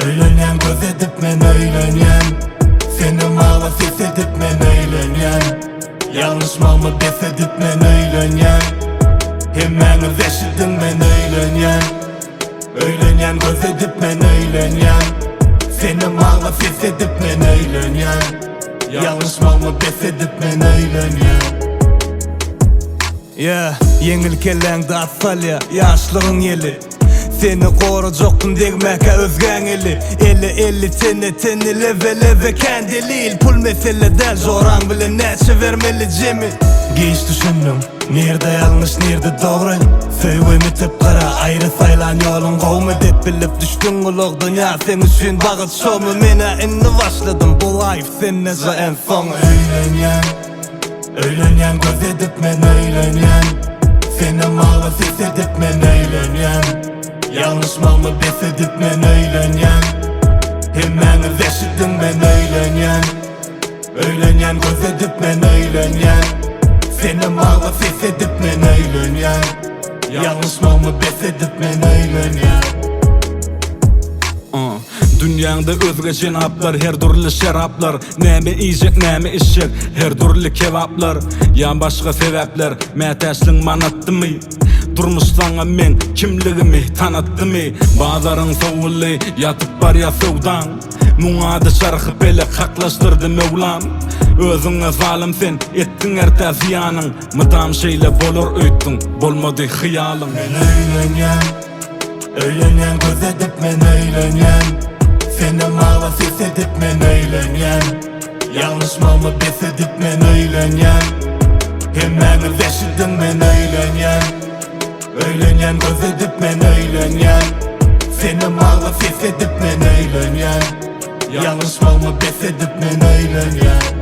Öýlenýän göz edip men öýlenýän Senem agla ses edip men öýlenýän Ýalňyşmagmy bes edip men öýlenýän Hemmäňiz eşidiň men öýlenýän Öýlenýän göz edip men öýlenýän Senem agla ses edip men öýlenýän Ýalňyşmagmy bes edip men öýlenýän. Yeah, ýeňil kelläňde at salýa ýaşlygyň ýeli Seni gorajakdym degmäkä özgäň eli Ele elli tene teni lebe lebe kän delil Pul mesele däl joraň bilen näçe bermeli jemi Giç düşündim, nirde ýalňyş nirde dogry Söýgimi tep gara, aýry saýlan ýoluň gowmy Dep bilip düşdüň ulagdan ýa seň üçin bagyt şomy Menä indi başladym bu life sende en soňy Öýlenýän Öýlenýän göz edip men öýlenýän Senem agla ses edip men öýlenýän Ýalňyşmagmy bes edip men öýlenýän Hemmäňiz eşidiň men öýlenýän Öýlenýän göz edip men öýlenýän Senem agla ses edip men öýlenýän Ýalňyşmagmy bes edip men öýlenýän. Dünýäňde özge jenaplar, her dürli şeraplar Näme iýjek, näme içjek, her dürli kebaplar Ýa başga sebäpler, mätäçligiň manatdymy? Durmuş saňa meň kimligimi tanatdymy? Bazaryň sowuldy, ýatyp barýar söwdaň Muň ady çarhy pelek, haklaşdyrdy Möwlam Özüňe zalym sen, etdiň ertä zyýanyň Mydam şeýle bolar öýtdüň, bolmady hyýalyň. Men öýlenýän. Öýlenýän göz edip men öýlenýän Senem agla ses edip men öýlenýän Ýalňyşmagmy bes edip men öýlenýän Hemmäňiz eşidiň men öýlenýän Öýlenýän göz edip men öýlenýän Senem agla ses edip men öýlenýän Ýalňyşmagmy bes edip men öýlenýän.